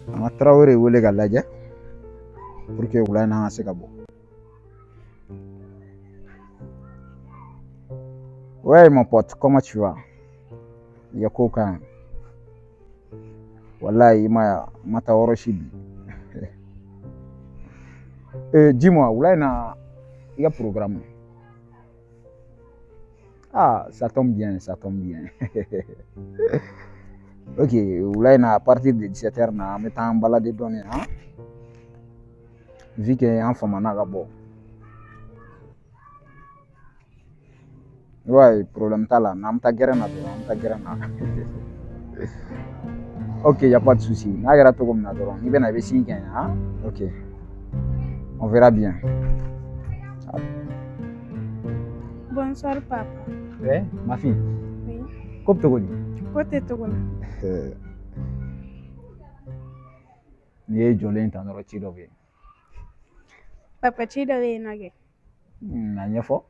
An ka Tarawele wele ka lajɛ pour que wula in na an ka se ka bɔ. Ouais mon pote, comment tu vas? I ka kow ka ɲi. Walayi i ma ye n ma taa yɔrɔ si bi. Dis-moi, wula in na i ka programme. Ah, ça tombe bien, ça tombe bien. Ok, wula in na à partir de 17h na an bɛ taa an balader dɔɔnin han. Vu que an famana ka bɔ. Ouais, problème t'a la, n'an bɛ taa gɛrɛn na dɔrɔn, an bɛ taa gɛrɛn na. Ok, y a pas de souci. N'a kɛra cogo min na dɔrɔn, n'i bɛna i bɛ signe kɛ n ye han. Ok, on verra bien. Bonsoir papa. Ouais, ma fille. Oui. Ko bɛ cogo di? Ko tɛ cogo la. N'i ye jɔlen ta dɔrɔn ci dɔ bɛ yen. Papa ci dɔ bɛ yen nɔ kɛ. A ɲɛfɔ.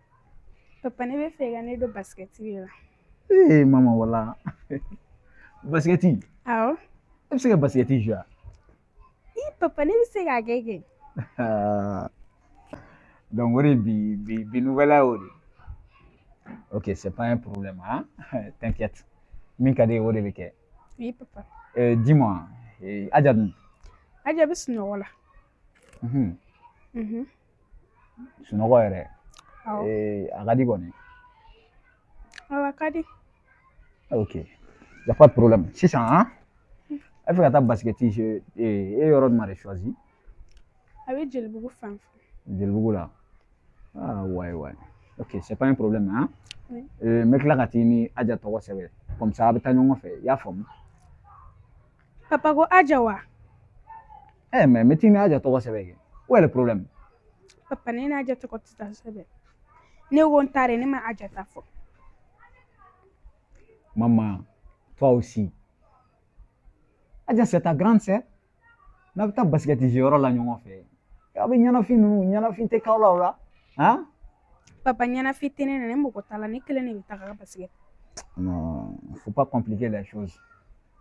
Papa ne bɛ fɛ ka ne don basikɛti de la. Ee mama wala. Basikɛti? Awɔ. E bɛ se ka basikɛti jouer? I papa ne bɛ se k'a kɛ kɛ. Donc o de bi bi bi nouvelle y'o de. Ok, c'est pas un problème, hein? T'inquiète. Min ka di ye o de bɛ kɛ. Oui papa. Dis-moi, Aja dun? Aja bɛ sunɔgɔ la. Sunɔgɔ yɛrɛ. Awɔ. A ka di kɔni. Awɔ, a ka di. Ok, y a pas de problème. Sisan, hein? E fɛ ka taa basikɛti jouer, e ye yɔrɔ jumɛn de choisi? A bɛ Jelibugu fan fɛ. Jelibugu la. Ah ouais ouais. Ok, c'est pas un problème, hein? Oui. N bɛ tila ka t'i ni Aja tɔgɔ sɛbɛn. Comme ça a bɛ taa ɲɔgɔn fɛ, i y'a faamu? Papa ko Aja wa? Eh mais n bɛ t'i ni Aja tɔgɔ sɛbɛn kɛ. Où est le problème? Papa ne n'Aja tɔgɔ tɛ taa sɛbɛn. Ne ko n ta de, ne ma Aja ta fɔ. Maman, toi aussi. Aja, c'est ta grande sœur. N'a bɛ taa basikɛti jouer yɔrɔ la ɲɔgɔn fɛ. Aw bɛ ɲɛnafin ninnu, ɲɛnafin tɛ k'aw la o la? Han? Papa ɲɛnafin tɛ ne na, ne mɔgɔ t'a la, ne kelen de bɛ taga basikɛti. Non, faut pas compliquer les choses.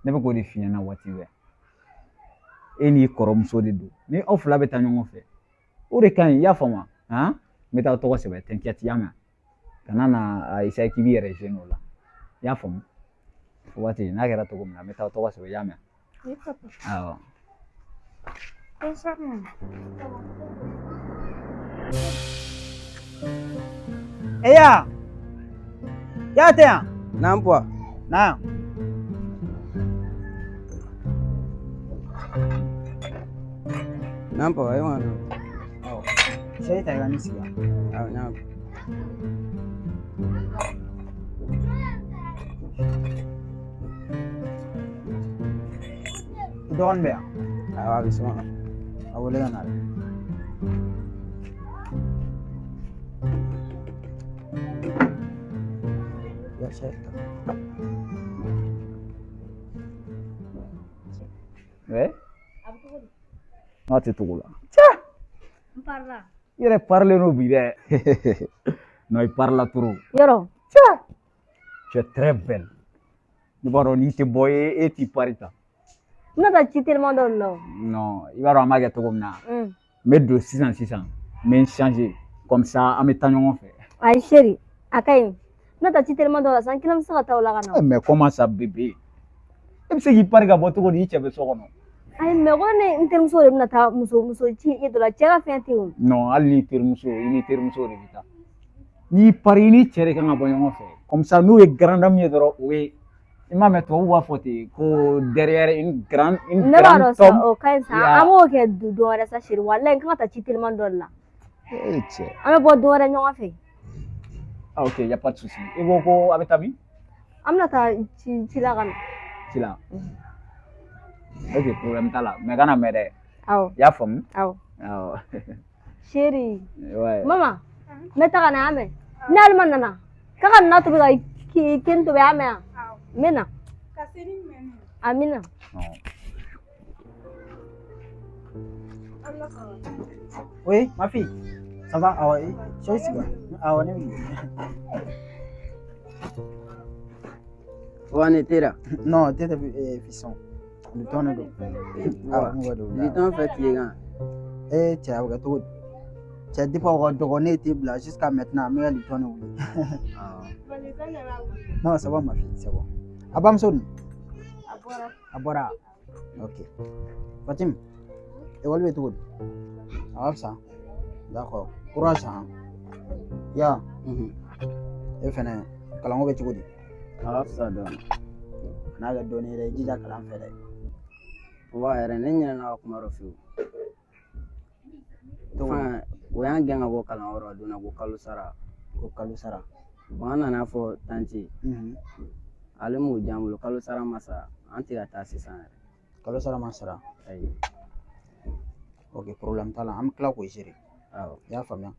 Ne bɛ k'o de f'i ɲɛna waati bɛɛ. E n'i kɔrɔmuso de don. Ni aw fila bɛ taa ɲɔgɔn fɛ, o de ka ɲi, i y'a faamu wa? Han? N bɛ taa tɔgɔ sɛbɛn, t'inquiète, i y'a mɛn? Kana na a essayer k'i b'i yɛrɛ gêner o la. I y'a faamu? O waati n'a kɛra cogo min na, n bɛ taa tɔgɔ sɛbɛn, i y'a mɛn? Oui papa. Awɔ. Bonsoir maman. Eya! Ya tɛ yan? Naam papa. Na yan. Naam papa, e ma don. Awɔ. Sɛyi ta i ka n'i sigi yan. Awɔ, naam. I dɔgɔnin bɛ yan? Awɔ, a bɛ so kɔnɔ. A wele ka na dɛ. Ya sɛyi ta. Ouais? A bɛ cogo di? N'a tɛ togo la. N parila. I yɛrɛ parilen don bi dɛ. Non, i parila trop. Yɔrɔ. Tu es très belle. Ne b'a dɔn n'i tɛ bɔ e t'i pari ta. N bɛna taa ci teliman dɔ de la o. Non, i b'a dɔn an b'a kɛ cogo min na. Mm. N bɛ don sisan sisan. N bɛ n changer. Comme ça an bɛ taa ɲɔgɔn fɛ. Ayi chéri, a ka ɲi. N bɛna taa ci teliman dɔ la sisan, n kelen bɛ se ka taa o la ka na. Eh, mais comment ça bébé? E bɛ se k'i pari ka bɔ cogo di i cɛ bɛ so kɔnɔ? Ayi mais ko ne n terimuso de bɛna taa muso ci e dɔ la, cɛ ka fɛn tɛ yen o. Non, hali n'i terimuso, i n'i terimuso de bɛ taa. N'i pari i ni cɛ de kan ka bɔ ɲɔgɔn fɛ. Comme ça n'u ye grande dame ye dɔrɔn o ye i m'a mɛn tubabuw b'a fɔ ten ko derrière une Ne b'a grande dɔn sa, homme. o ka ɲi sa. Ya. An b'o kɛ don wɛrɛ sa chéri, walayi n kan ka taa ci teliman dɔ de la. E cɛ. An bɛ bɔ don wɛrɛ ɲɔgɔn fɛ. Ah, ok, y a pas de souci. I ko ko a bɛ taa min? An bɛna taa ci la ka na. Ci la. Ok, problème t'a la. Mais kana mɛn dɛ. Awɔ. I y'a faamu? Awɔ. Awɔ. Chéri. Ouais. Mama, n bɛ taa ka na, y'a mɛn? Ni Alima nana, k'a ka na tobi ka kini tobi, y'a mɛn wa? Awɔ. N bɛ na. Ka se ni jumɛn ye? Amina. Non. Oui, ma fille. Ça va? Awɔ, sɛyi sigi. Awɔ, ne bɛ. Wa ne tɛ la. Non, tɛ tɛ fiston. Lipton de don. Awɔ, ne b'o de wuli. Lipton fɛ tilegan. Ee cɛ, a bɛ kɛ cogo di? Cɛ, depuis aw ka dɔgɔ, ne ye te bila jusqu'à maintenant, n bɛ ka Lipton de wuli. Non, c'est bon ma fille, c'est bon. A bamuso dun? A bɔra. A bɔra. Ok. Fatim, école bɛ cogo di? A ka fisa. D'accord. Courage hein. Ya. E fɛnɛ, kalanko bɛ cogo di? A ka fisa dɔɔnin. N'a kɛ dɔɔnin yɛrɛ, i jija kalan fɛ dɛ. Wa yɛrɛ, ne ɲinɛna ka kuma dɔ f'i ye. Cogo di? Fɛn, o y'an gɛn ka bɔ kalanyɔrɔ la don na ko kalo sara. Ko kalo sara. Bon, an nana fɔ tantie, ale m'o diya an bolo, kalo sara ma sara, an tɛ ka taa sisan yɛrɛ. Kalo sara ma sara. Ayi. Ok, problème t'a la, an bɛ tila k'o gérer. Awɔ. I y'a faamuya?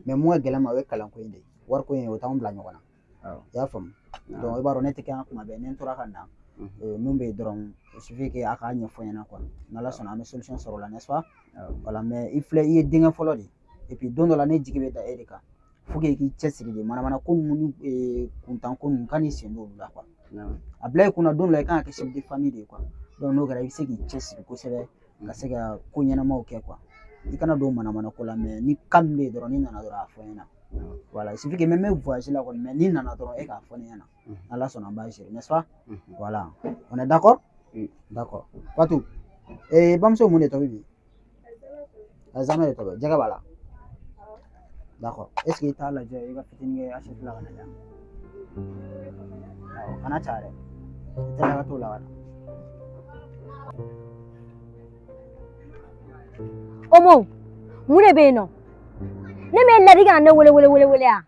Mais mun ka gɛlɛn ma, o ye kalanko in de ye. Wariko in, o t'anw bila ɲɔgɔn na. Awɔ. I y'a faamu? Donc i b'a dɔn ne tɛ kɛ yan kuma bɛɛ, ni n tora ka na, mun bɛ yen dɔrɔn, il suffit que a k'a ɲɛfɔ n ɲɛna quoi. N'Ala sɔnna, an bɛ solution sɔrɔ o la, n'est-ce pas? Awɔ. Voilà, mais i filɛ, i ye denkɛ fɔlɔ de ye. Et puis don dɔ la, ne jigi bɛ da e de kan. Faut que i k'i cɛsiri de, manamana ko ninnu ni kuntan ko ninnu, kan'i sen don olu la quoi. A bila i kunna don dɔ la, i kan ka kɛ chef de famille de ye quoi. Donc n'o kɛra, i bɛ se k'i cɛsiri kosɛbɛ ka se ka ko ɲɛnamaw kɛ quoi. I kana don manamana ko la, mais ni cas min bɛ yen dɔrɔn, n'i nana dɔrɔn, a fɔ n ɲɛna. Voilà, il suffit que même n bɛ voyage la kɔni, mais n'i nana dɔrɔn, e k'a fɔ ne ɲɛna. N'Ala sɔnna, an b'a gérer, n'est-ce pas? Voilà. On est d'accord? Oui. D'accord. Fatou, eh, bamuso mun de tobi bi? Zamɛ de tobi. Jɛgɛ b'a la. D'accord. Est-ce que i t'a lajɛ i ka fitinin kɛ assiette la ka na yan? Awɔ, kana caya dɛ. I teliya ka t'o la ka na. Omo, mun de bɛ yen nɔ? Ne m'e ladi ka na ne wele wele wele wele yan.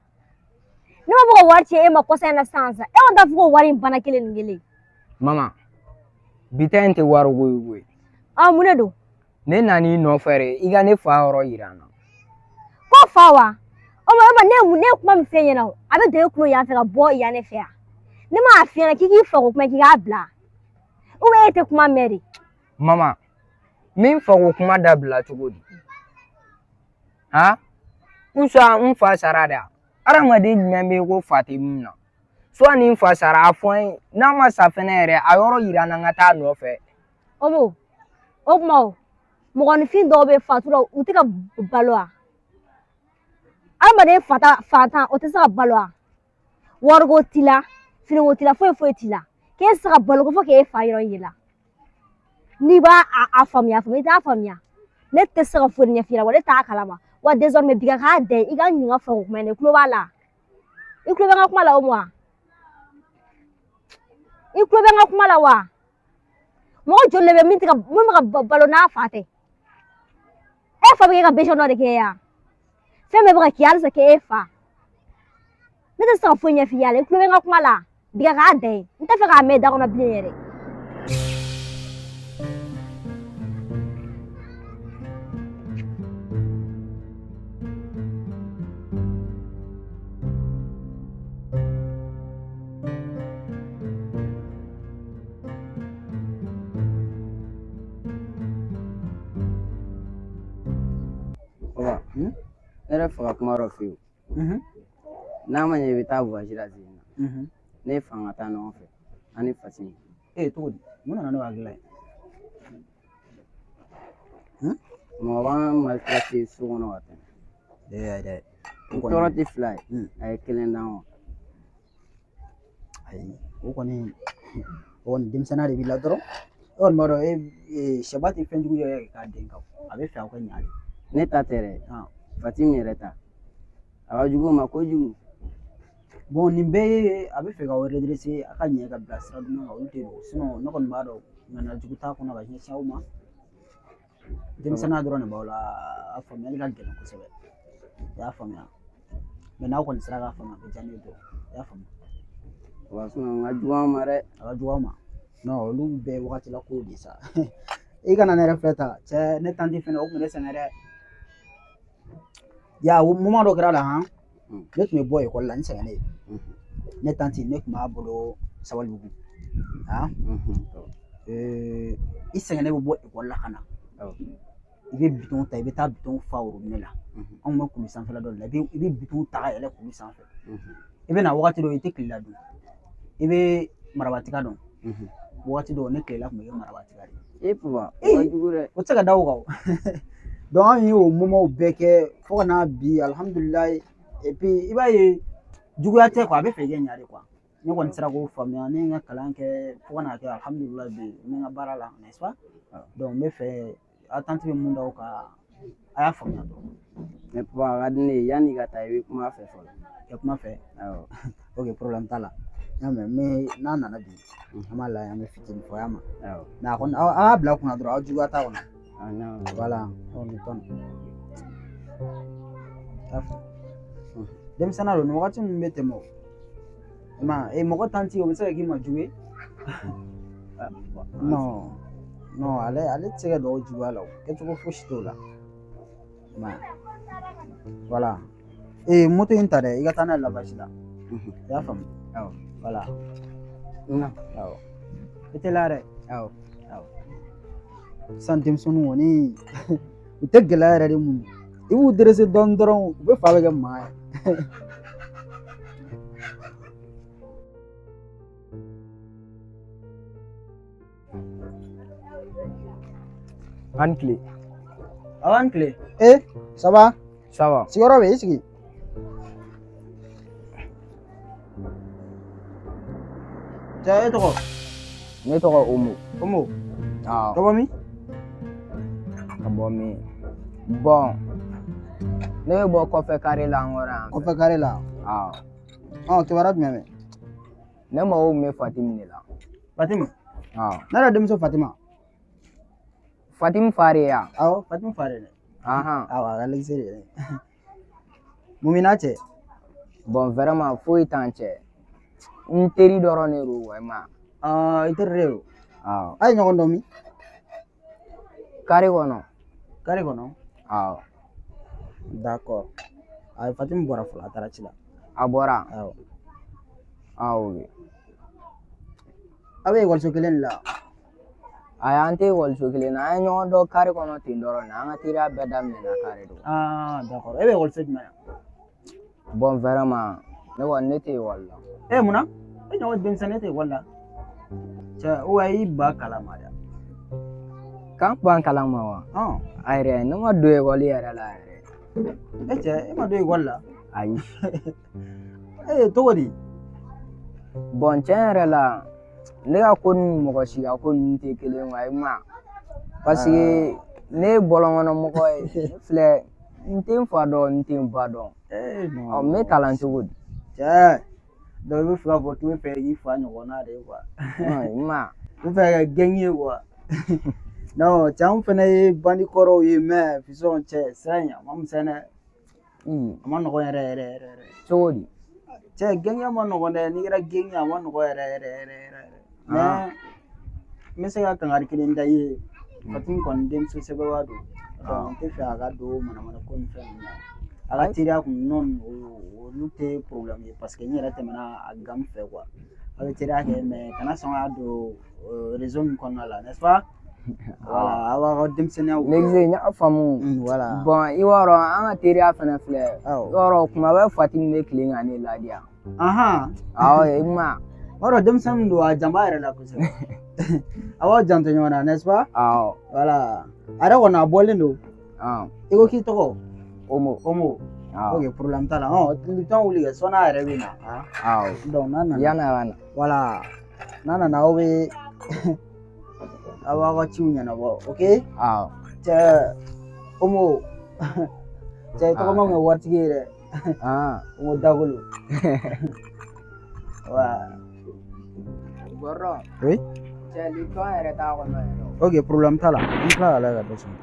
Ne ma fɔ ka wari ci e ma kɔsa in na sisan sisan. E ma taa fɔ ko wari in banna kelen ni kelen. Mama, bi ta in tɛ wariko ye koyi. Ah, mun de don? Ne nan'i nɔfɛ de, i ka ne fa yɔrɔ yira n na. Ko fa wa? Omo, e ma ne mun ne ye kuma min f'e ɲɛna o, a bɛ don e kulo yan fɛ ka bɔ yan ne fɛ yan. Ne m'a f'i ɲɛna k'i k'i fa ko kuma k'i k'a bila. Ou bien e tɛ kuma mɛn de. Mama, min fa ko kuma dabila cogo di? Han? Usa n fa sara de, hadamaden jumɛn bɛ yen ko fa tɛ min na? Soit ni n fa sara, a fɔ n ye, n'a ma sa fɛnɛ yɛrɛ, a yɔrɔ yira n na, n ka taa a nɔfɛ. Omo, o kuma o, mɔgɔninfin dɔw bɛ fatu la, u tɛ ka balo wa? Adamaden fata fantan, o tɛ se ka balo wa? Wariko t'i la, finiko t'i la, foyi foyi t'i la. K'e tɛ se ka balo ko fo k'e fa yɔrɔ yira. N'i b'a a faamuya faamuya, i t'a faamuya. Ne tɛ se ka foyi ɲɛf'i ɲɛna wa, ne t'a kalama. Wa désormais bi ka k'a dan ye, i ka n ɲininka fa ko kuma in na, i tulo b'a la. I tulo bɛ n ka kuma la o ma? I tulo bɛ n ka kuma la wa? Mɔgɔ joli de bɛ min tɛ ka min bɛ ka balo n'a fa tɛ? E fa bɛ kɛ ka besoin dɔ de kɛ yan. Fɛn bɛɛ bɛ ka k'i ye halisa k'e fa. Ne tɛ se ka foyi ɲɛf'i ɲɛna, i tulo bɛ n ka kuma la. Bi ka k'a dan ye, n tɛ fɛ k'a mɛn da kɔnɔ bilen yɛrɛ. Papa, ne yɛrɛ fɛ ka kuma dɔ f'i ye. N'a ma ɲɛ i bɛ taa voyage la sisan. Ne fa ka taa ɲɔgɔn fɛ ani Fatimi. Eh, cogo di? Mun nana n'o hakilila ye? Mɔgɔ b'an maltraité so kɔnɔ ka tɛmɛ. Eh, dɛ. O Tɔɔrɔ kɔni, tɛ fila ye, a ye kelen d'an ma. Ayi, o kɔni denmisɛnninya de b'i la dɔrɔn. E kɔni b'a dɔn e sɛba tɛ fɛn jugu yɛrɛ k'a den kan. A bɛ fɛ aw ka ɲa de. Ne ta tɛ dɛ, Ah. Fatimi yɛrɛ ta. A ka jugu o ma kojugu. Bon, nin bɛɛ ye a bɛ fɛ k'aw redresser, a ka ɲɛ ka bila sira duman kan, olu de don. Sinon ne kɔni b'a dɔn ŋaniya jugu t'a kɔnɔ ka ɲɛsin aw ma. Denmisɛnninya dɔrɔn de b'aw la, a faamuyali ka gɛlɛn kosɛbɛ. I y'a faamuya? Mais n'aw kɔni sera k'a faamuya, a bɛ diya ne ye dɔrɔn. I y'a faamu? Wa sinon n ka jugu an ma dɛ. A ka jugu aw ma. Non, olu bɛɛ ye wagati la kow de ye sa. I kana ne yɛrɛ filɛ tan, cɛ, ne tantie fɛnɛ, o tun bɛ ne sɛgɛn dɛ. Ya, o moment dɔ kɛra la han, ne tun bɛ bɔ ekɔli la, n sɛgɛnnen. Ne tantie, ne tun b'a bolo Sabalibugu. Han? I sɛgɛnnen bɛ bɔ ekɔli la ka na. I bɛ bitɔn ta, i bɛ taa bitɔn fa robinet la. Anw bɛ kulu sanfɛla dɔ de la, i bɛ bitɔn ta ka yɛlɛ kulu sanfɛ. I bɛ na wagati dɔ, i tɛ kilela dun. I bɛ marabatiga dɔn. Waati dɔw ne tilela tun bɛ kɛ marabatigɛ de E papa, o ka jugu dɛ. O tɛ se ka da o kan o. Donc anw ye o moment bɛɛ kɛ fo ka n'a bi alihamudulilayi. Et puis i b'a ye juguya tɛ quoi, a bɛ fɛ i ka ɲa de quoi. Ne kɔni sera k'o faamuya, ne ye n ka kalan kɛ fo ka n'a kɛ alihamudulilayi bi n bɛ n ka baara la, n'est-ce pas? Donc n bɛ fɛ attente bɛ mun da o kan, a y'a faamuya dɔrɔn. Mais papa, a ka di ne ye yanni i ka taa i bɛ kuma a fɛ fɔlɔ. Ka kuma fɛ? Awɔ. Ok, problème t'a la. N y'a mɛn, mais n'a nana bi an b'a lajɛ, an bɛ fitinin fɔ a ma. Awɔ. Mais a kɔni aw y'a bila kunna dɔrɔn, aw juguya t'a kɔnɔ. Ah, non. Voilà, on est ton. Denmisɛnnin don, nin wagati ninnu bɛ tɛmɛ o. I m'a ye, mɔgɔ tanti o bɛ se ka k'i ma jugu ye. Non, non, ale tɛ se ka don o juguya la o. Kɛcogo fosi t'o la. I m'a ye. Voilà. Ee, moto in ta dɛ, i ka taa n'a ye lavage la. I y'a faamu? Awɔ. Voilà. Non. Awɔ. I teliya dɛ. Awɔ. Awɔ. Sisan denmisɛnninw kɔni u tɛ gɛlɛya yɛrɛ de mun. I b'u dresser dɔɔni dɔrɔn, u bɛ fa bɛ kɛ maa ye. A ni tile. Aw ni tile. Eh, ça va? Ça va. Sigiyɔrɔ bɛ yen, i sigi. Cɛ, e tɔgɔ? Ne tɔgɔ Omo. Omo. Awɔ. Ka bɔ min? Ka bɔ min? Bon, ne bɛ bɔ kɔfɛ kare la an kɔrɔ yan. Kɔfɛ kare la. Awɔ. Ɔ, kibaruya jumɛn bɛ? Ne mago tun bɛ Fatimi de la. Fatima. Awɔ. Ne yɛrɛ denmuso Fatima. Fatimi fa de ye yan. Awɔ, Fatima fa de dɛ. Ahan. Awɔ, a ka lese de dɛ. Mun b'i n'a cɛ? Bon, vraiment foyi t'an cɛ. N teri dɔrɔn de don wa, i ma. Aa, i teri de don. Awɔ. A ye ɲɔgɔn dɔn min? Kare kɔnɔ. Kare kɔnɔ? Awɔ. D'accord. Ayi, Fatima bɔra fɔlɔ, a taara ci la. A bɔra. Awɔ. Awɔ. Aw bɛ ekɔliso kelen de la? Ayi, an tɛ ekɔliso kelen na, an ye ɲɔgɔn dɔn kare kɔnɔ ten dɔrɔn de, an ka teriya bɛɛ daminɛna kare de kɔnɔ. Ah, d'accord. E bɛ ekɔliso jumɛn na? Bon, vraiment ne kɔni ne tɛ ekɔli la. E mun na? E ɲɔgɔn denmisɛnnin e tɛ ekɔli la? Cɛ, o i ba kalan ma dɛ. K'an ban kalan ma wa? Ɔn. A yɛrɛ ne ma don ekɔli yɛrɛ la yɛrɛ. E cɛ, e ma don ekɔli la? Ayi. E cogo di? Bon, tiɲɛ yɛrɛ la ne ka ko ni mɔgɔ si ka ko ninnu tɛ kelen ye wa, i ma. Parce que ne ye bɔlɔnkɔnɔ mɔgɔ ye, ne filɛ n tɛ n fa dɔn, n tɛ n ba dɔn. Eh non. Ɔ, n bɛ kalan cogo di? Cɛ, donc i bɛ fɛ k'a fɔ k'i bɛ fɛ k'i fa ɲɔgɔnna de ye quoi. I ma. I bɛ fɛ ka kɛ gang ye quoi. Non, cɛ, anw fana ye bandi kɔrɔw ye, mais fisɔn cɛ, sira in a ma misɛn dɛ. A ma nɔgɔn yɛrɛ yɛrɛ yɛrɛ yɛrɛ. Cogo di? Cɛ, gɛngɛ ma nɔgɔn dɛ, n'i kɛra gɛngɛ a ma nɔgɔn yɛrɛ yɛrɛ yɛrɛ yɛrɛ. Mais n bɛ se ka kangari kelen da i ye. Fatimi kɔni denmuso sɛbɛwa don. Donc n tɛ fɛ a ka don manamana ko ni fɛn ninnu na. A ka teriya kun non, olu tɛ problème ye parce que n yɛrɛ tɛmɛna a gamme fɛ quoi. A bɛ teriya kɛ, mais kana sɔn ka don réseau min kɔnɔna la, n'est-ce pas? Voilà, aw b'aw ka denmisɛnninyaw kɛ. Nege, n y'a faamu. Voilà. Bon, i b'a dɔn an ka teriya fɛnɛ filɛ. Awɔ. I b'a dɔn kuma bɛɛ Fatimi bɛ tilen ka ne ladiya. Ahan. Awɔ, i ma. O b'a dɔn denmisɛnnin don, a jan b'a yɛrɛ la kosɛbɛ. A b'aw janto ɲɔgɔn na, n'est-ce pas? Awɔ. Voilà. A yɛrɛ kɔni a bɔlen don. I ko k'i tɔgɔ? Omo. Omo. Awɔ. Ok, problème t'a la. Ɔ, Lipton wuli kɛ, sɔnni a yɛrɛ bɛ na. Awɔ. Donc n'a nana. Yan'a ka na. Voilà. N'a nana aw bɛ aw b'aw ka ciw ɲɛnabɔ, ok? Awɔ. Cɛ, Omo. Cɛ, i tɔgɔ ma kɛ waritigi ye dɛ. Omo Dagolo. Wa. Gɔrɔ. Oui. Cɛ, Lipton yɛrɛ t'a kɔnɔ yɛrɛ. Ok, problème t'a la. An tila k'a lajɛ ka dɔ sɔrɔ.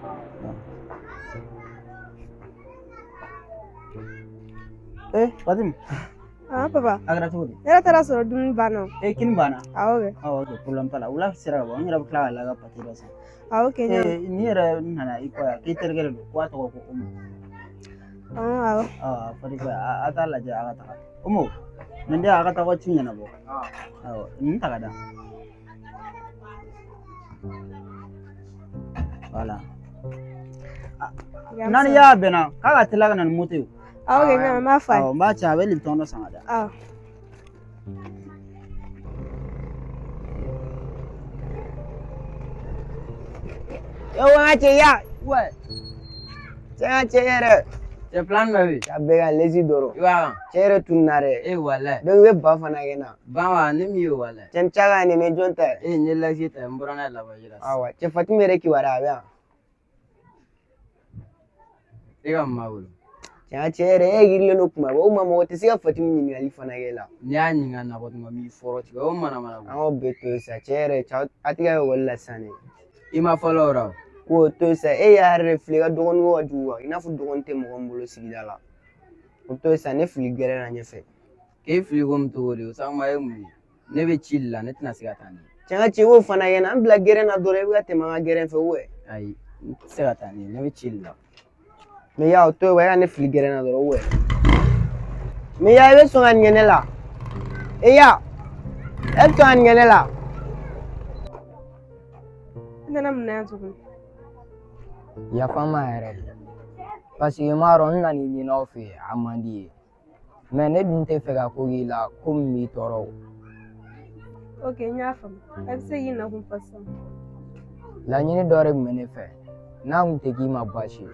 Eh, Fatim. Ah, papa. A kɛra cogo di? Ne yɛrɛ taara sɔrɔ dumuni banna. Eh, kini banna? Awɔ kɛ. Awɔ, ok, problème t'a la. Wula sera ka bɔ, n yɛrɛ bɛ tila k'a lajɛ ka pate dɔ san. Awɔ kɛ, ɲa. Eh, ni yɛrɛ nana i kɔ yan, k'i terikɛ de don, k'a tɔgɔ ko Omo. Awɔ. Awɔ, a fɔra i kɔ yan, a t'a lajɛ a ka taga. Omo, nin de a ka taa ci ɲɛnabɔ. Awɔ, nin ta ka da. Voilà. N'a ni y'a bɛnna, k'a ka teliya ka na ni moto ye. Awɔ kɛ, ɲa, n b'a fɔ a ye. Awɔ, n b'a ci, a bɛ Lipton dɔ san ka da. Awɔ. Yo, an ka cɛ ya. Cɛ ka cɛ yɛrɛ. Cɛ plan bɛ yen. A bɛɛ ka lezi dɔrɔn. I b'a kan. Cɛ yɛrɛ tununna dɛ. E walayi. Donc i bɛ ba fana kɛ n na. Ban wa ne min ye walayi. Cɛ n ca ka nin ne jɔn ta ye. E n ye lasi ta n bɔra n'a ye lawaji la. Awa cɛ Fatimi yɛrɛ kibaruya a bɛ yan. E ka mun b'a bolo. Cɛ ka cɛ yɛrɛ e yirilen don kuma bɛɛ o ma mɔgɔ tɛ se ka Fatimi ɲininkali fana kɛ la. N'i y'a ɲininka na bɔ tuma min fɔrɔ tigɛ o mana An k'o bɛɛ to yen sa cɛ yɛrɛ cɛ a tɛ ka ekɔli la sisan dɛ. I ma fɔlɔ o la o. K'o to yen sa e y'a yɛrɛ de filɛ i ka dɔgɔnin ko ka jugu wa i n'a fɔ dɔgɔnin tɛ mɔgɔ min bolo sigida la. O to yen sa ne fili gɛrɛn na ɲɛfɛ. K'e fili ko min cogo di o sa ye mun ye. Ne bɛ ci de la ne tɛna se ka taa ni ye. Cɛ ka cɛ k'o fana kɛ n na an bila gɛrɛn na dɔrɔn i bɛ ka tɛmɛ an ka gɛrɛn fɛ ou Ayi n tɛ se ka taa ni ye ne bɛ ci de la. Mais ya o to yen wa e ka ne fili gɛrɛn na dɔrɔn ou Mais ya i bɛ sɔn ka nin kɛ ne la. E ya e bɛ sɔn ka nin kɛ ne la. I nana mun na yan tuguni? Yafa n ma yɛrɛ de. Paseke n b'a dɔn n nan'i ɲini aw fɛ yen a man di ye. Mais ne dun tɛ fɛ ka ko k'i la ko min b'i tɔɔrɔ o. Ok, n y'a faamu. A bɛ se k'i nakun fɔ sisan. Laɲini dɔ de tun bɛ ne fɛ n'a kun tɛ k'i ma baasi ye.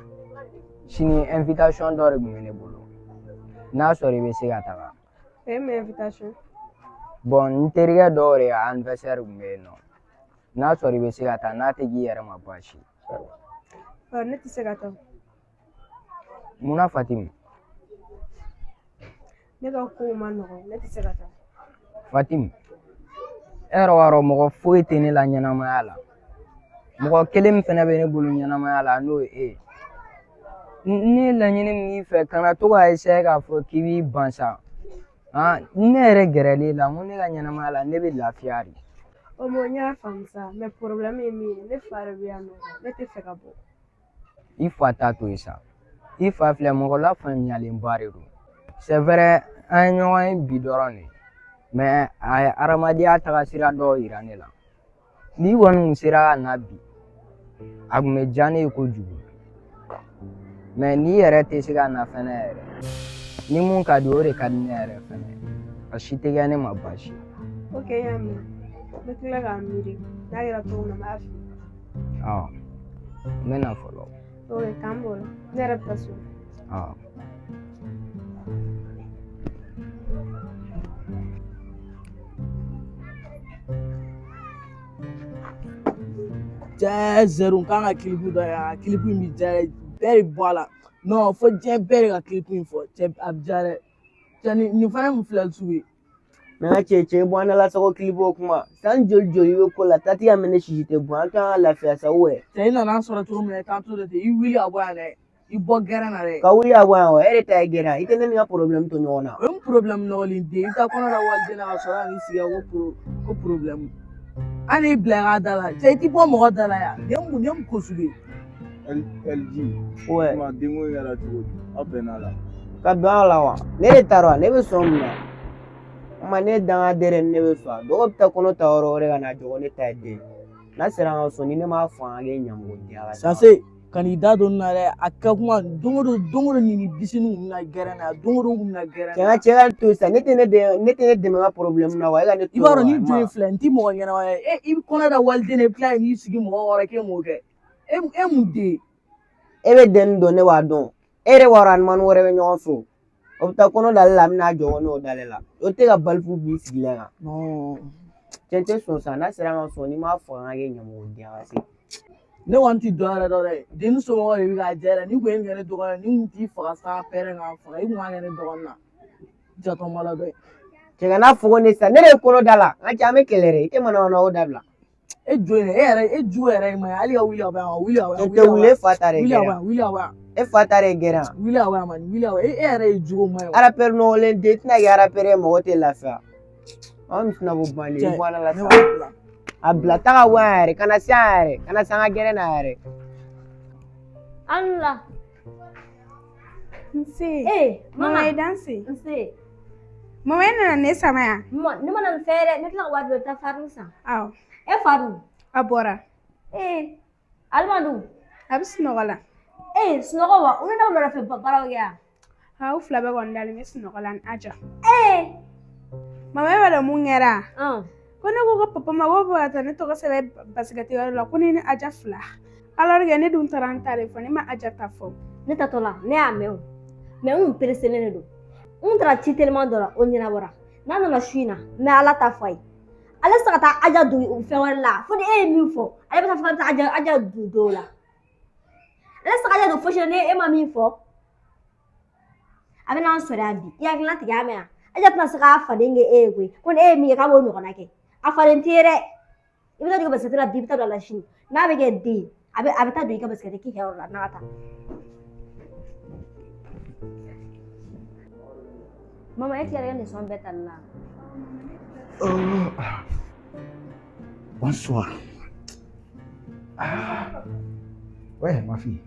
Sini invitation dɔ de tun bɛ ne bolo. N'a sɔrɔ i bɛ se ka taga. O ye mun invitation? Bon n terikɛ dɔw de ka anniversaire tun bɛ yen nɔ. N'a sɔrɔ i bɛ se ka taa n'a tɛ k'i yɛrɛ ma baasi ye. Ɔ ne tɛ se ka taa. Munna Fatimi? Ne ka kow ma nɔgɔn ne tɛ se ka taa. Fatimi, e yɛrɛ b'a dɔn mɔgɔ foyi tɛ ne la ɲɛnamaya la. Mɔgɔ kelen min fɛnɛ bɛ ne bolo ɲɛnamaya la n'o ye e ye. Ne ye laɲini min k'i fɛ kana to k'a essayer k'a fɔ k'i b'i ban sa. Han, ne yɛrɛ gɛrɛl'i la n ko ne ka ɲɛnamaya la ne bɛ lafiya de. O mɔ n y'a faamu sa mais problème ye min ye ne fa de bɛ yan nɔ ne tɛ fɛ ka bɔ. I fa ta to yen sa. I fa filɛ mɔgɔ lafaamuyalenba de don. C'est vrai an ye ɲɔgɔn ye bi dɔrɔn de. Mais a ye adamadenya tagasira dɔw yira ne la. N'i kɔni kun sera ka na bi, a kun bɛ diya ne ye kojugu. Mais n'i yɛrɛ tɛ se ka na fɛnɛ yɛrɛ, ni mun ka di o de ka di ne yɛrɛ fɛnɛ. A si tɛ kɛ ne ma baasi ye. Ok, n y'a mɛn. N bɛ tila k'a miiri n'a kɛra cogo min na n b'a f'i ye. Ɔ n bɛ na fɔlɔ. Ok, k'an b'o la. Ne yɛrɛ bɛ taa so. Ɔ. Cɛ zɛri kan ka clip dɔ ye a clip in bɛ diya dɛ bɛɛ de bɔ a la non fo diɲɛ bɛɛ de ka clip in fɔ cɛ a bɛ diya dɛ cɛ nin fana mun filɛ sugu ye. Mɛ n ka cɛ cɛ bɔ an la sago clip o kuma san joli joli bɛ ko la tati ka mɛnɛ sisi tɛ bɔ an kan ka lafiya sa ou Cɛ i nana an sɔrɔ cogo min na i t'an to ten i wuli ka bɔ yan dɛ i bɔ gɛrɛn na dɛ. Ka wuli ka bɔ yan wa e de ta ye gɛrɛn i tɛ ne ni n ka problème to ɲɔgɔn na. O ye mun problème nɔgɔlen den i taa kɔnɔ la waliden na ka sɔrɔ ka n'i sigi ko pro ko problème. An y'i bila i ka da la cɛ i ti bɔ mɔgɔ da la yan nin ye mun nin ye mun ko sugu ye. LG. Ouais. Kuma denko in kɛra cogo di? Aw bɛnna la. Ka bɛn a la wa ne de taara wa ne bɛ sɔn mun na ma ne danga dɛrɛ ne bɛ sɔn a dɔgɔ bɛ taa kɔnɔ ta yɔrɔ wɛrɛ ka na jɔ ne ta ye den n'a sera an ka so ni ne m'a fɔ an ka kɛ ɲamɔgɔden a ka Sase ka n'i da don nin na dɛ a kɛ kuma don o don don o don nin ni bisini kun bɛna gɛrɛn na don o don kun bɛna gɛrɛn Cɛ na. ka cɛ ka to sa ne tɛ ne dɛmɛ ne tɛ ne dɛmɛ n ka problème na wa e ka ne to I b'a dɔn wa ni jo in filɛ n ti mɔgɔ ɲɛnama ye e i bɛ kɔnɔ da waliden na i bɛ tila k'i sigi mɔgɔ kɔrɔ k'e m'o kɛ e e mun den E bɛ denni dɔn ne b'a dɔn e yɛrɛ b'a dɔn a ni manu wɛrɛ bɛ ɲɔgɔn fɛ o o bɛ taa kɔnɔ d'ale la a bɛna jɔ n'o d'ale la o tɛ ka baliku b'i sigilen kan non cɛ n tɛ sɔn sa n'a sera an ka so n'i m'a fɔ an ka kɛ ɲamɔgɔden a ka se. Ne kɔni ti dɔ wɛrɛ dɔn dɛ denni somɔgɔw de bɛ k'a jɛ dɛ ni kun ye nin kɛ ne dɔgɔnin ni kun t'i faga sa pɛrɛn k'a faga i kun b'a kɛ ne dɔgɔnin na jatɔmala dɔ ye. Cɛ kana fɔ ko ne sa ne de ye kɔnɔ da la n ka cɛ an bɛ kɛlɛ dɛ i tɛ manamana ko dabila. E jo in e yɛrɛ e ju yɛrɛ ye man ɲi hali ka wuli ka bɔ yan wuli ka bɔ yan N tɛ wuli e fa ta de wuli ka bɔ gɛrɛ yan wuli ka bɔ yan e fa ta de gɛrɛ wuli ka bɔ yan mani wuli ka bɔ e yɛrɛ ye jugu man ɲi. Rappeur nɔgɔlen den tɛna kɛ rappeur ye mɔgɔ tɛ lafiya anw tɛna bɔ bandi i bɔ ala la ne sa b'a bila. A bila ta ka bɔ yan yɛrɛ kana se yan yɛrɛ kana se an ka gɛrɛn na yɛrɛ. An la. Nse. Eh, Mama mama. i danse. Nse. Mama e nana ne sama yan. Mama, ne ma na nin fɛn ye dɛ. Ne tila ka wari don taa farini san. Awɔ. E fa dun? A bɔra. Eh, Alima dun? A bɛ sunɔgɔ la. Eh, sunɔgɔ wa? U ne na wula fɛ baaraw kɛ yan. Aw fila bɛɛ kɔni dalen bɛ sunɔgɔ la ni Aja. Eh. Mama e b'a dɔn mun kɛra? Ɔn. Ko ne ko ko papa ma ko bɛ ka taa ne tɔgɔ sɛbɛn basikɛti yɔrɔ la ko ne ni Aja fila. Alors que ne dun taara n ta de fɔ, ne ma Aja ta fɔ. Ne tatɔ la, ne y'a mɛn o, mais n kun pereselen de don. N kun taara ci teliman dɔ la, o ɲɛnabɔra. N'a nana su in na, n bɛ Ala ta fɔ a ye. Ale tɛ se ka taa Aja don fɛn wɛrɛ la fo ni e ye min fɔ. Ale bɛ taa fɔ k'a bɛ taa Aja don dɔw la. Ale tɛ se ka Aja don fosi la ni e ma min fɔ. A bɛ n'an sɔrɔ yan bi, i hakilina tigɛ a mɛn yan. Aja tɛna se k'a faden kɛ e ye koyi, ko ni e ye min kɛ k'a b'o ɲɔgɔnna kɛ. A faden t'i ye dɛ. I bɛ taa don i ka basikɛti la bi, i bɛ taa don a la sini. N'a bɛ kɛ den ye, a bɛ taa don i ka basikɛti k'i yɔrɔ la n'a ka taa. Mama, e tilara i ka leçon bɛɛ tali la. Oh. Bonsoir. Ah. Ouais, ma fille.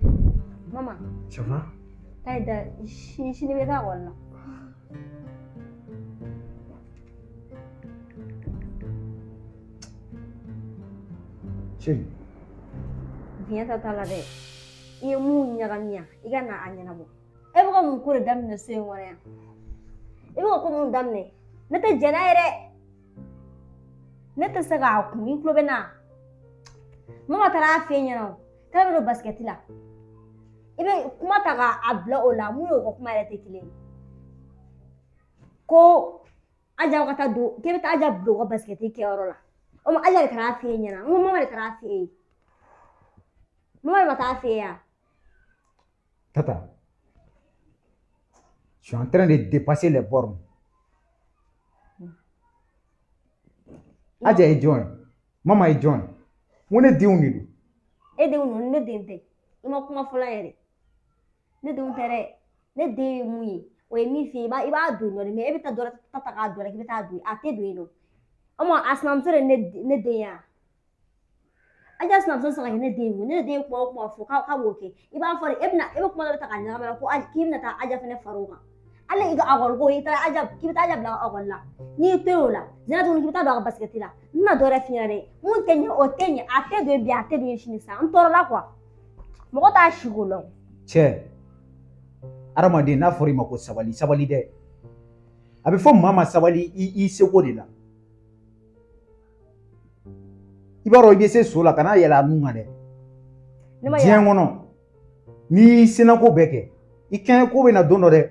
Mama. Ça va? Taa i da, sini sini bɛ taa ekɔli la. Chérie. Biɲɛ ta t'a la dɛ. I ye mun ɲagami yan, i ka na a ɲɛnabɔ. E bɛ ka mun ko de daminɛ so in kɔnɔ yan? I bɛ ka ko mun daminɛ? Ne tɛ jɛn n'a ye dɛ. Ne tɛ se k'a kun, i tulo bɛ n na. Mama taara a f'e ɲɛna o, k'a bɛ don basikɛti la. I bɛ kuma ta k'a bila o la, mun y'o ka kuma yɛrɛ tɛ kelen ye. Ko Aja ka taa don, k'e bɛ taa Aja bila u ka basikɛti kɛyɔrɔ la. O ma Aja de taara a f'e ɲɛna, n ko mama de taara a f'e ye. Mama de ma taa a f'e ye wa? Tata, je suis en train de dépasser les bornes. Aja ye jɔn ye? Mama ye jɔn ye? N ko ne denw de don. E denw don, ne den tɛ. I ma kuma fɔlɔ yɛrɛ. Ne denw tɛ dɛ. Ne den ye mun ye, o ye min f'i ye, i b'a don dɔɔnin, mais e bɛ taa dɔ ta ta k'a don a la k'i bɛ taa don, a tɛ don yen nɔ. O ma a sinamuso de ye ne den ye wa? Aja sinamuso tɛ se ka kɛ ne den ye, ne den ye kuma o kuma fɔ k'a b'o kɛ. I b'a fɔ de, e bɛna e bɛ kuma dɔ ta k'a ɲagami a la ko k'i bɛna taa Aja fɛnɛ far'o kan. Hali i ka ekɔli ko, i taara Aja k'i bɛ taa Aja bila ekɔli la, n'i y'i to yen o la, zina tuguni k'i bɛ taa don a ka basikɛti la. N bɛna dɔ wɛrɛ f'i ɲɛna dɛ, mun tɛ ɲɛ o tɛ ɲɛ, a tɛ don yen bi, a tɛ don yen sini sa, n tɔɔrɔla quoi. Mɔgɔ t'a si ko lɔn. Cɛ, adamaden n'a fɔra i ma ko sabali, sabali dɛ. A bɛ fɔ maa ma sabali i seko de la. I b'a dɔn i bɛ se so la, kana yɛlɛ a nun kan dɛ. Diɲɛ kɔnɔ, n'i y'i senako bɛɛ kɛ, i kɛɲɛ ko bɛ na don dɔ dɛ.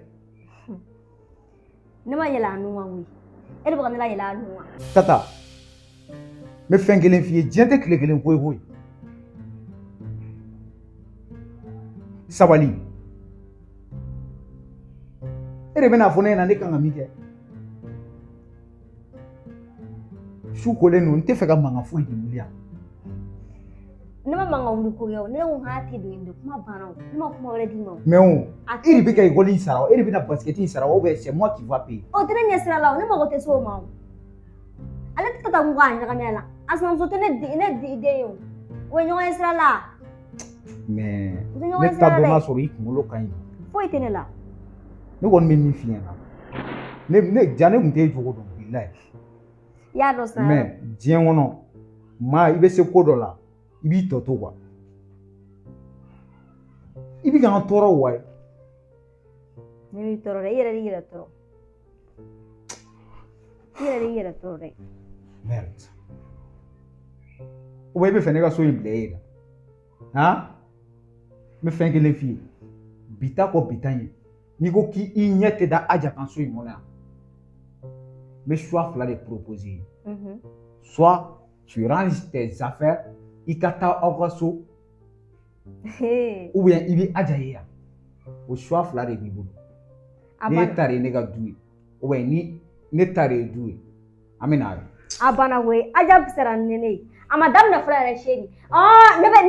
Ne ma yɛlɛ a nun kan koyi. E de bɛ ka ne layɛlɛ a nun kan. Tata, n bɛ fɛn kelen f'i ye, diɲɛ tɛ tile kelen ko ye koyi. Sabali. E de bɛna fɔ ne ɲɛna ne kan ka min kɛ. Su kolen don, n tɛ fɛ ka mankan foyi de wuli yan. Ne ma mankan wuli ko kɛ o, ne ko k'a tɛ don yen de, kuma banna o, ne ma kuma wɛrɛ d'i ma o. Mais o, e de bɛ ka ekɔli in sara o, e de bɛna basikɛti in sara o, ou bien c'est moi qui va payer. O tɛ ne ɲɛ sira la o, ne mago tɛ se o ma o. Ale tɛ taa kun k'a ɲagami a la. A sinamuso tɛ ne den ye o. O ye ɲɔgɔn ye sira la. Mais ne t'a dɔn n'a sɔrɔ i kunkolo ka ɲi. Foyi tɛ ne la. Ne kɔni bɛ min f'i ɲɛna, ne ja ne tun t'e jogo dɔn bilayi. I y'a dɔn sa. Mais diɲɛ kɔnɔ, maa i bɛ se ko dɔ la, i b'i tɔ to quoi. I bɛ ka n tɔɔrɔ wa? Ne b'i tɔɔrɔ dɛ, i yɛrɛ de y'i yɛrɛ tɔɔrɔ. I yɛrɛ de y'i yɛrɛ tɔɔrɔ dɛ. Merde. Ou bien i bɛ fɛ ne ka so in bila e la? Han? N bɛ fɛn kelen f'i ye. Bi ta kɔ bi ta ɲɛ. N'i ko k'i ɲɛ tɛ da Aja kan so in kɔnɔ yan, n bɛ choix fila de proposer ye. Soit tu ranges tes affaires, i ka taa aw ka so, ou bien i bɛ Aja ye yan. O choix fila de b'i bolo. Ni e ta de ye ne ka du ye, ou bien ni ne ta de ye du ye, an bɛ na. A banna koyi, Aja fisayara ni ne ye. A ma daminɛ fɔlɔ yɛrɛ, chérie. Ne bɛ